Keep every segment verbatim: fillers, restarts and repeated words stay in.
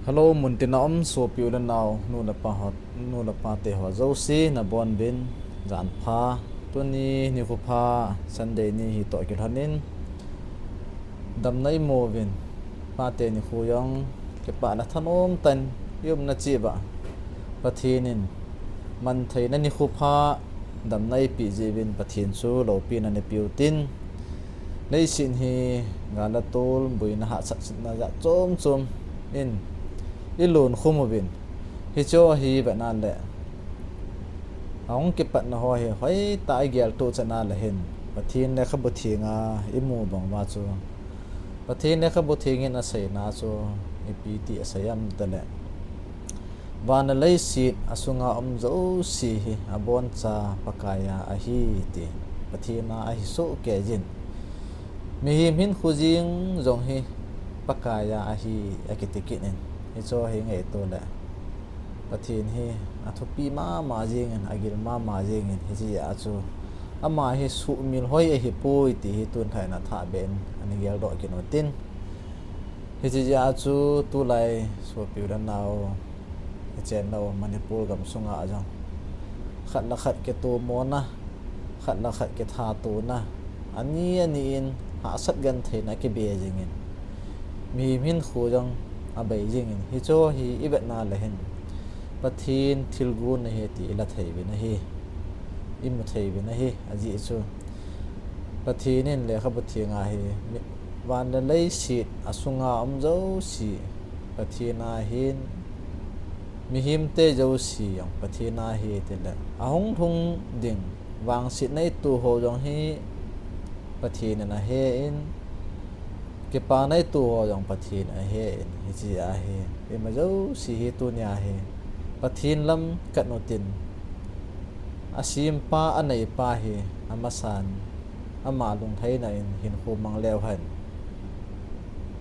Hello, muntina um sopi u le nau, nu le pa ho, nu le pa te ho jouse nabonuvin, janpha, tuni nikho pha, Sunday ni hitoh kilhonin, damna imuvin, pate nikho jong, kipah le thanom tah in iumna cheh uva, Pathen in, mantheina nikho pha, damna eipeh jeh uvin Pathen chu loupina eipeh utin, leiset hi gal le tol, boina hahsatna jat chom chom in ilon khum uvin, hicheho hi vetna le ahung kipatna ho hi hoitah a igeltoh chan a le hin, Pathen lekhabu theng a imu bang uva chu, Pathen lekhabu theng in aseina chu ipi ti asei em tile, van le leiset asunga um jouse hi aboncha Pakai a ahi ti, Pathen a ahi sohkei jin, mihem hinkho jeng jong hi Pakai a ahi akiti kit in, hicheho hi ngaito le Pathen hi athupi mama jengin, agil mama jengin, hiche jeh a chu ama hi suhmil hoi ahipoi ti hi tunlhah in athahbeh in ana geldoh kit utin, hiche jeh a chu tulai sopi u le nau, ichennau Manipur gamsunga jong khat le khat kitomona, khat le khat kithatona, ani ani in hahsat gentheina kibe jingin, mihem hinkho jong abai jingin, hicheho hi ivetna le hin Pathen thilgon ahi ti ila thei uvin ahi, imu thei uvin ahi, ajeh chu Pathen in lekhabu theng a hi, mi-, van le leiset asunga um jouse Pathen a ahin, mihemte jouse jong Pathen a ahi tile, ahung lhung ding vangsetna ito ho jong hi Pathen in ahen, kipana ito ho jong Pathen in ahen, hiche ahi, ima jouse hi tunia hi Pathen lam kat utin, asempa, aneipa hi amasan, ama lunglhaina in hinkho mang leu hen,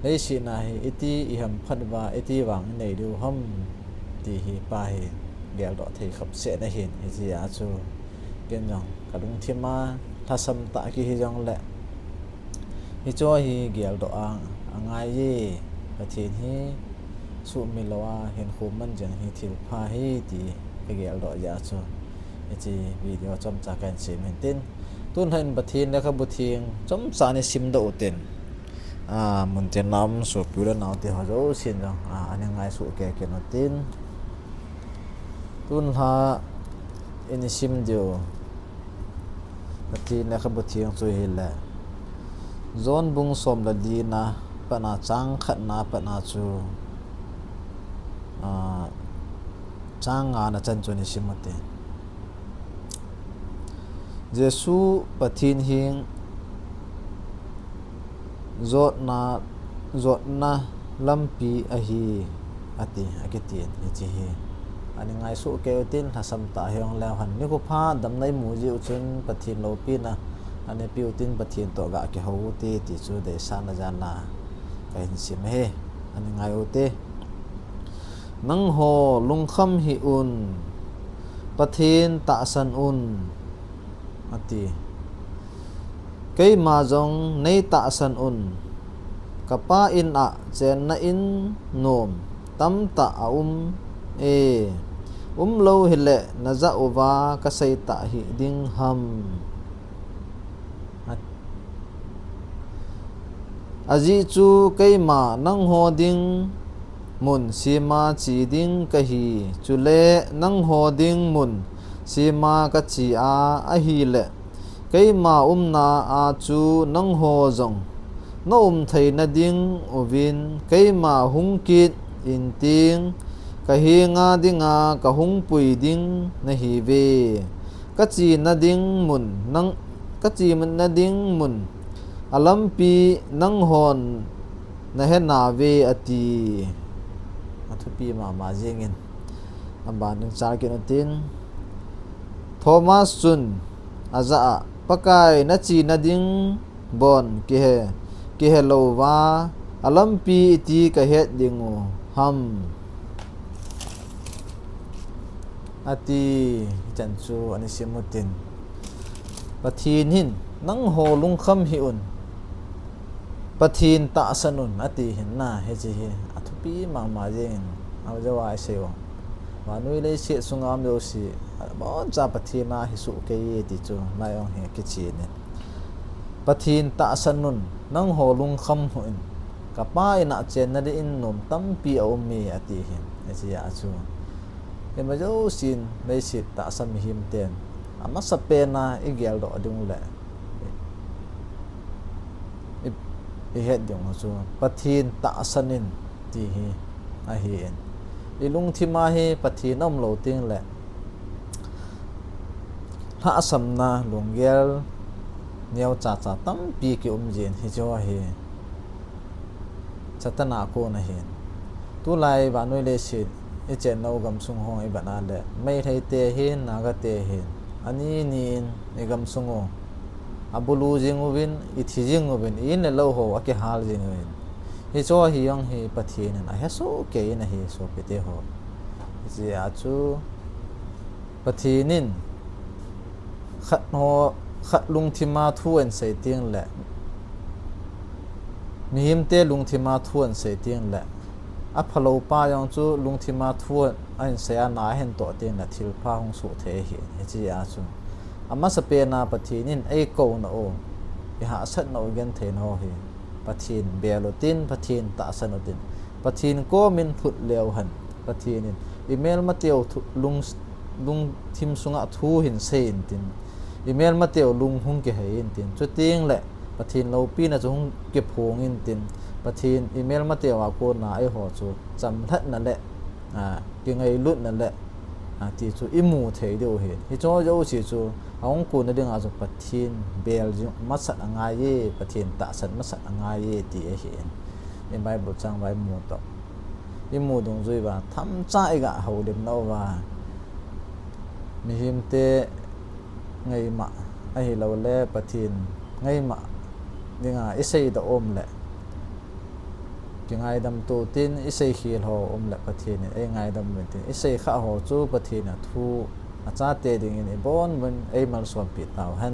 leiset a hi iti ihamphat uva, iti vang inei diu ham ti hi pa hi geldoh thei khapseh na hin, hiche jeh a chu ken jong kalungthim a lhasam tah kihi jongle, hicheho hi geldoh a, angai e, Pathen hi suhmil louva hinkho man jing hi thilpha ahi ti kageldoh jeh a chu, hiche video chomcha kahin sem in tin, tunlhah in Pathen lekhabu theng chomcha isimdoh utin, a, muntina um sopi u le nau te ho jousen jong, a, ana ngai sohkei kit utin, tunlhah in isim diu Pathen lekhabu theng chu hile, John bung som le lina patna chang khatna patna chu, a, chang ngana chan chu isim ute. Jesu Pathen heng jotna, jotna lampi ahi, ati, akitin, hiche hi ana ngai sohkei utin, lhasam tah hijongleu hen, nikho pha damna imu jeh u chun Pathen loupina ana pe utin, Pathen toh ga kihou ute ti chu deisahna jal a kahin sim ahi, ana ngai ute. Nangho lungkham hih un, Pathen tahsan un, ati. Keima jong neitahsan un, kapa in a chenna in nom tamtah aum e, umlou hile najah uva kaseitah hih ding ham. Ajeh chu keima nangho ding mun sema che ding kahi, chule nangho ding mun sema kache a, ahile keima umna a chu nangho jong naum theina ding uvin, keima hung kit in teng kahenga dinga kahung pui ding nahiuve. Kachena ding mun nang, kachena ding mun alampi nanghon nahenauve, ati. Athupi mama jengin. Abanin chal kit utin, Thomas chun ajah a, Pakai, nachena ding bon kihe, kihe louva alampi iti kahet dingu ham, ati. Hichan chu ana sim utin, Pathen hin, nangho lungkham hih un, Pathen tahsan un, ati hin na, hiche hi athu pi mama jeng in, a jo a isei u. Vannoi leiset sunga um jouse, aboncha Pathen a hi soh kei e ti chu, lai ong hi kichen in. Pathen tahsan un, nangho lungkham hih un, kapa in a chenna ding in nom tampi aum e ati hin, hiche a chu. Ima jousen, leiset tahsa mihem ten, amasapen a igeldoh ding u le, i, ihet ding u chu, Pathen tahsan in ti hi ahi in. Ilungthim a hi Pathen aum lou teng le, lhahsamna lunggel neocha cha tampi kium jin hiche ho hi Satan a kon ahin. Tulai vannoi leiset ichenna u gamsung ho ivet a le, Meitei te hin, Naga te hin, ani ni in igamsung u abulu jing uvin, ithi jing uvin, i-in le lou ho akihal jing uvin. Hiche ho hi jong hi Pathen in ahesoh kei in ahi sopite ho. Hiche a chu Pathen in khat ho, khat lungthim a thu ahin sei teng le, mihem te lungthim a thu ahin sei teng le, aphalou pa jong chu lungthim a thu ahin sei a na ahin toh teng le thilpha hung soh thei ahi. Hiche a chu amasapen a Pathen in eikouna u, ihahsatna u, gentheina u hi Pathen bel utin, Pathen tahsan utin. Pathen kom in lhut leu hen, Pathen in imelmateu thu, lung, lungthim sunga thu hin sei intin, imelmateu lung hung kihei intin. Chuteng le Pathen loupina chu hung kiphong intin, Pathen imelmateu a kona eiho chu chamlhatna le, a, kingailutna le, a, ti chu imu thei diu ahin. Hiche ho jouse chu ahung kona dinga chu Pathen bel jing masat angai e, Pathen tahsan masat angai e ti ahin. I Bible chang uva imu toh, imu dungjui uva, themcha iga houlimna uva, mihem te ngaima ahiloule Pathen ngaima dinga iseidoh um le, kingaidam to tin, iseikhel ho um le Pathen in eingaidam uvin tin, iseikhah ho chu Pathen a thu, achate dingin ibon uvin eimalsompeh tauhen.